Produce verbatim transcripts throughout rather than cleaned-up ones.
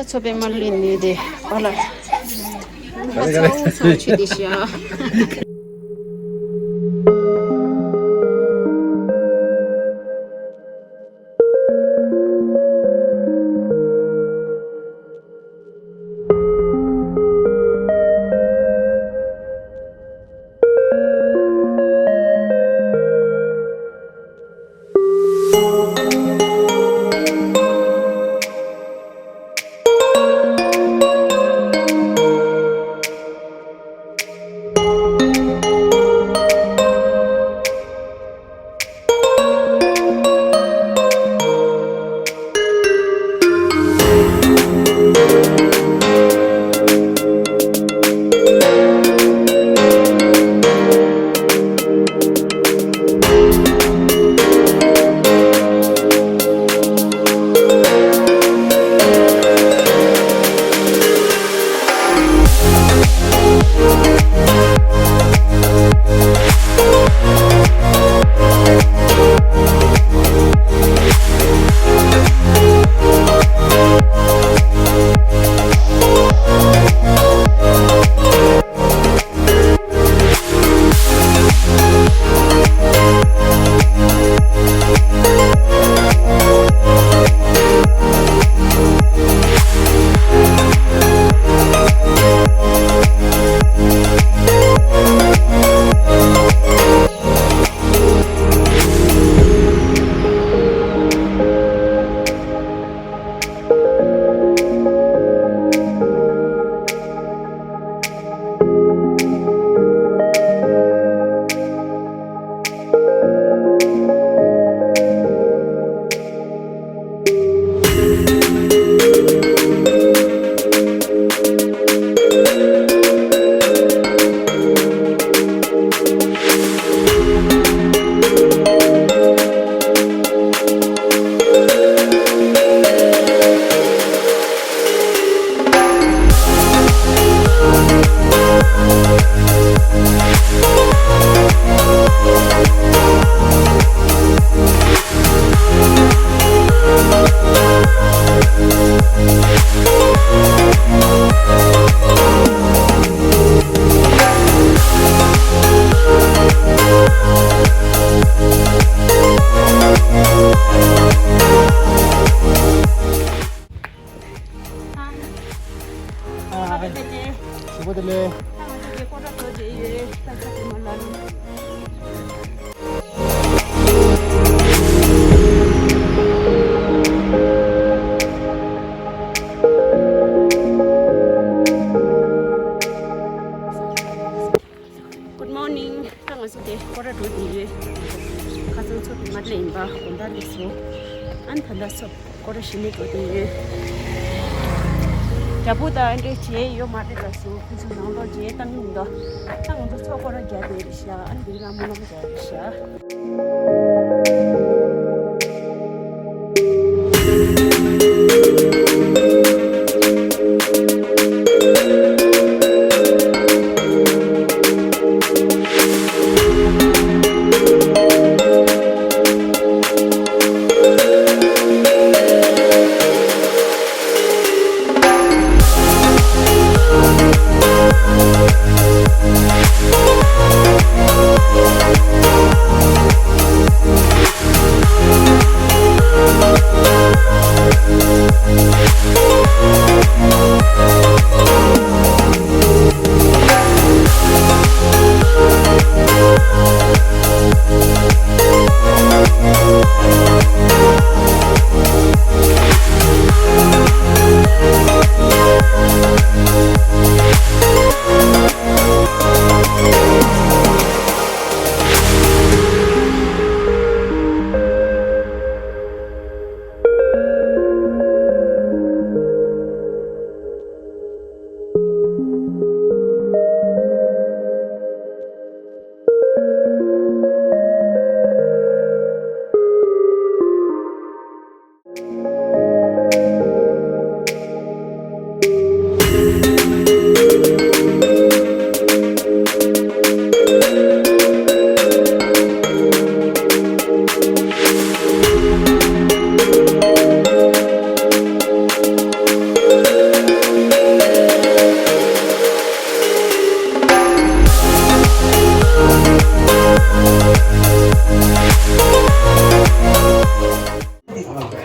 ཚོ་པའི་མ་ལུས་ནི་དེ་བ་ལ། ཚ་བོ་ཚ་བོ་ཆུ་དེ་ཤ། Good morning. ད་ང་ཚོ་དེ་སྐོར་ར་འགྲོ་བསྡད་ཡོད། ཁ་སང་ཚོ་དེ་མ་ལེན་པ་དགོང་དག་ལས་སོ། ཨན་ད་ལྟ་ཚོ་སྐོར་ར་ཞིག་ནས་འགྲོ་བསྡད་ཡོད། རྒྱ་པོ་དང་ཨ་འདྲས་བྱས་ཡོད་མ་རེད་ད་སོ། ཁོ་ཚོ་ནང་ལོགས་བྱས་བཏང་མི་འདུག་ད་ང་ཚོ་ཚོ་སྐོར་ར་རྒྱག་བསྡད་རེད་ཤག་ཨན་འདི་ལ་སྨོན་ལམ་རྒྱག་རེད་ཤག་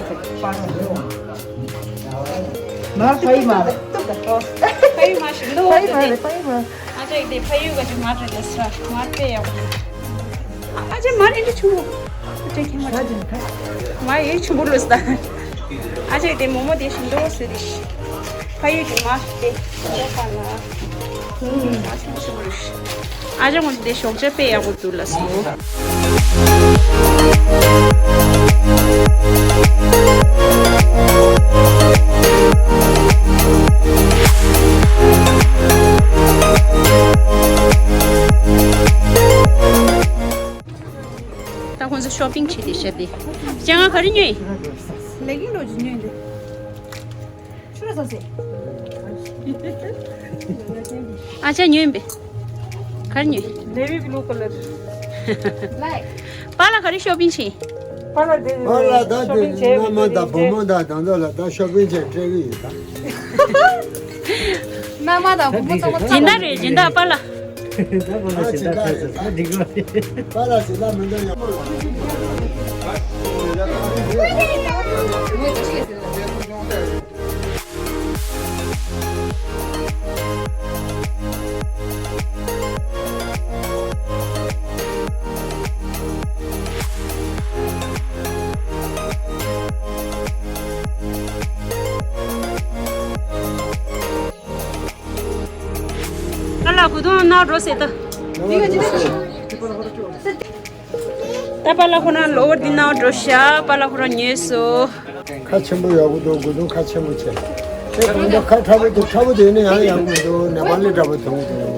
མ་ཕ་ཡི་མ་རེད། ཕ་ཡུལ་མ་ཞིག་ལོ། ཕ་ཡུལ་མ་རེད། ཕ་ཡུལ་མ། ཨ་ཅག་དེ་ཕ་ཡུལ་ག་ཅིག་མ་རེད་ལ་ས་མ་དཔེ་ཡག་པོ། ཨ་ཅག་མ་རེད། འདི་ཆུང་མོ། ཨ་ཅག་ཁྱེད་མ་རེད། མ་ཡི་ཆུང་མོ་ལོ་ས། ཨ་ཅག་དེ་མོ་མོ་དེ་ཞིག་ལོ་ཟེར་དེ་ཕ་ཡུལ་གྱི་མ་དེ་ལོ་པ་ལ། ཨ་ཅག་ངོ་དེ་ཞོགས་ཇ་དཔེ་ཡག་པོ་འདུག་ལ་སོ། ད་ཁོང་ཚོ་ཤོ་པིང་བྱེད་དེ་ཤ་དེ། ཅང་ང་ག་རེ་ཉོས་ཡིན། ལེག་གིང་ལོ་ཅི་ཉོས་འདུག་ཆུ་ར་ཟ་སེ། ཨ་ཅག་ཉོས་པས། ག་རེ་ཉོས། Navy blue color. པཱ་ལགས་ག་རེ་ཤོ་པིང་བྱས། པཱ་ལགས་དེ་པཱ་ལགས་ད་ཤོ་པིང་བྱས། མནའ་མ་དང་བུ་མོ་དང་དང་ཚོ་ལ་ད་ཤོ་པིང་བྱས་སྤྲད་གི་ཡོད་ད། མནའ་མ་དང་བུ་མོ་ཚང་མ་སྦྱིན་བདག་རེད། སྦྱིན་བདག་པཱ་ལགས། ད་པཱ་ལགས་སྦྱིན་བདག་ཕེབས་སོང་། ད་འགྲིག་གི་རེད། པཱ་ལགས་སྦྱིན་བདག་མི་འདུག་ཡང་། ཨ་ལ་གུ་དོང་ནང་འགྲོ་ཟེར་ད། ད་པཱ་ལགས་ཁོ་རང་གློ་བུར་འདི་ནང་འགྲོ་ཤག་པཱ་ལགས་ཁོ་རང་ཉོས་སོ། ཁ་ཆེན་པོ་ཡག་པོ་འདུག་གུ་དོང་ཁ་ཆེན་པོ་བྱས། ཁྱེད་གུ་དོང་ཁ་ཁྲ་པོ་འདུག་ཁྲ་པོ་དེ་ནི་ཡང་ཡག་པོ་མི་འདུག་ནེ་པ་ལི་འདྲ་པོ་མཐོང་གི་འདུག་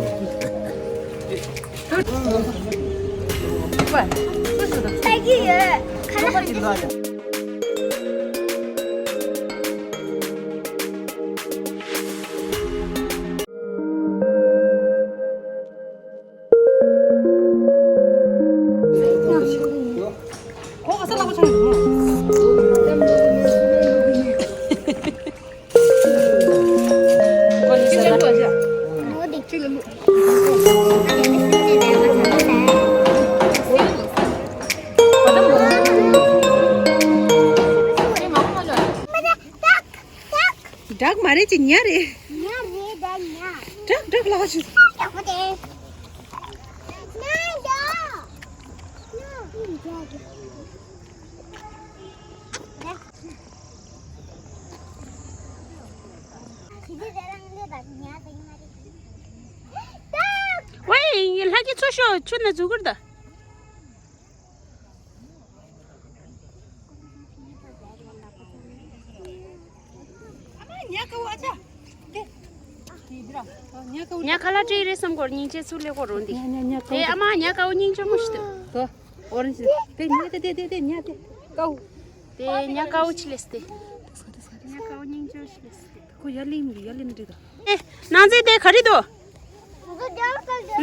བྲག་མ་རེད་ཅི་ཉ་རེད། ཉ་རེད་ད་ཉ། བྲག་བྲག་ལགས་ཅི། ཉ་ཡག་པོ་དེ། ཉ་ཡག་ཉ་ཡག་ཝེ། ལྷ་གི་ཚོ་ཤོ་ཆུ་ན་འཛུལ་གུར་ད། ཉ་ཁ་ལ་སྤྲད་རེད་བསམ་གོ་སྙིང་རྗེ་ཚུར་ལེ་གོ་རོ་འདི། ཨེ་ཨ་མ་ཉ་ཁ་བོ་སྙིང་རྗེ་མོ་ཞིག་འདུག་ཨོ་རེན་ཇི་དེ་ཉ་དེ་དེ་དེ་དེ་ཉ་དེ་ཀའོ། དེ་ཉ་ཀའོ་ཆི་ལེས་དེ། ཉ་ཀའོ་སྙིང་རྗེ་ཆི་ལེས་དེ། ཁོ་ཡར་ལེན་མི་ཡར་ལེན་འདྲི་དང་། ཨེ། ནང་རྫས་དེ་ག་རེ་འདུག་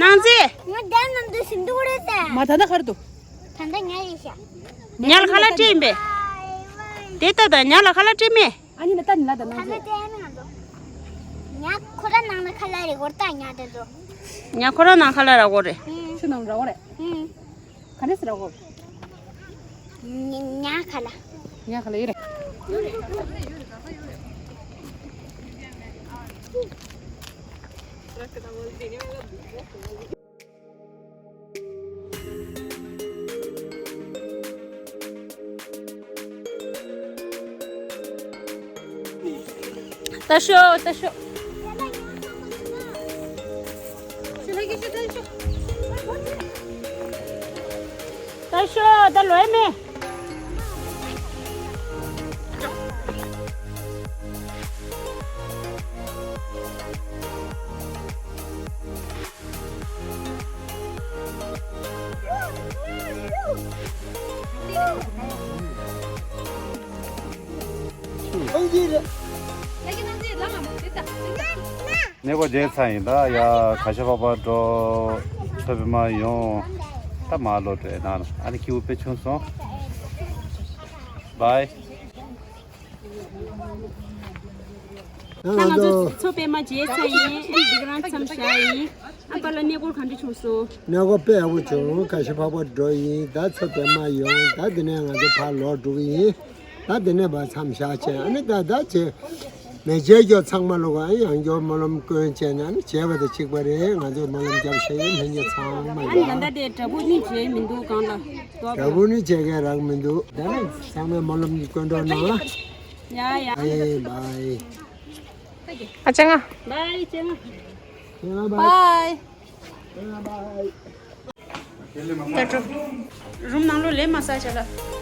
ནང་རྫས། ང་དེ་ནང་དུ་ཞིམ་འདུག་རེད་ཟེར། མ་ད་ལྟ་ག་རེ་འདུག་ད་ལྟ་ཉ་རེད་ཤག་ཉ་ལ་ཁ་ལག་སྤྲད་ཡིན་པས། དེ་ལྟ་དང་ཉ་ལ་ཁ་ལག་སྤྲད་མེད། ཨ་ནི་ན་ད་ནི་ལ་ད་ནང་ད་ལྟ་རྫས། དེ་ནང་དུ། ཉ་ཁོ་ར་ནང་ལ་ཁ་ལག་རེད་གོ་ད་ཉ་དེ་ཚོ། ཉ་ཁོ་ར་ནང་ཁ་ལག་ར་གོ་རེད། ཨུམ། ཆུ་ནང་ར་གོ་རེད། ཨུམ། ག་ནས་ཟེར་ར་གོ། ཉ་ཉ་ཁ་ལག་ཉ་ཁ་ལག་ཡོད་རེད། ད་ཤོག་ད་ཤོག་ད་ཤོག་ད་ལོས་མེད། ནས་གོ་རྗེས་ཚ་ཡིན་ད་ཡ་ག་ཤ་པ་པ་འགྲོ་ཚོད་པའི་མ་ཡོང་ད་མ་ལོ་འགྲོ་ཡ་ན་ཨ་ནི་ཁྱེའུ་དཔེ་ཆུང་སོང་། བའི། ད་ང་ཚོ་ཚོ་པད་མ་རྗེས་ཚ་ཡིན། འདི་ག་རང་མཚམས་བཞག་ཡིན། ཨ་ཕ་ལ་གནས་སྐོར་ག་འདྲ་བྱུང་སོང་། གནས་སྐོར་དཔེ་ཡག་པོ་བྱུང་། ཁ་ཤས་ཕག་པ་འགྲོ་ཡིན། ད་ཚོ་པད་མ་ཡོང་། ད་འདི་ནས་ང་ཚོ་ཕར་ལོག་འགྲོ་གི་ཡིན། ད་དེ་ནས་བ་མཚམས་བཞག་བྱས་ཨ་ནི་ད་ད་བྱས། མེ་མཇལ་མགྱོགས་ཚང་མ་ལོག་ཨ་ཡང་མགྱོགས་སྨོན་ལམ་སྐྱོན་བྱས་ནས་ཨ་ནི་བྱས་པ་དང་གཅིག་པ་རེད། ང་ཚོས་སྨོན་ལམ་རྒྱབ་ཤེས་ཡོན་ལྷན་རྒྱས་ཚང་མ་ཨ་ནི་ད་ལྟ་ཡ། དེ་དྲ་འབུ་ནི་བྱས་མི་འདུག་གང་ལ། དྲ་འབུ་ནི་བྱས་མཁན་རག་མི་འདུག་ད་ནི་ཚང་མས་སྨོན་ལམ་སྐྱོན་འགྲོ་གནང་ཨ། ཡ་ཡ། ཨེ་བའི། ཨ་ཅག་ང་། བའི་ཅག་ང་། ཅག་ང་བའི། བའི། ད་འགྲོ། རུམ་ནང་ལོགས་ལས་མ་ཟ་བྱ་ལ།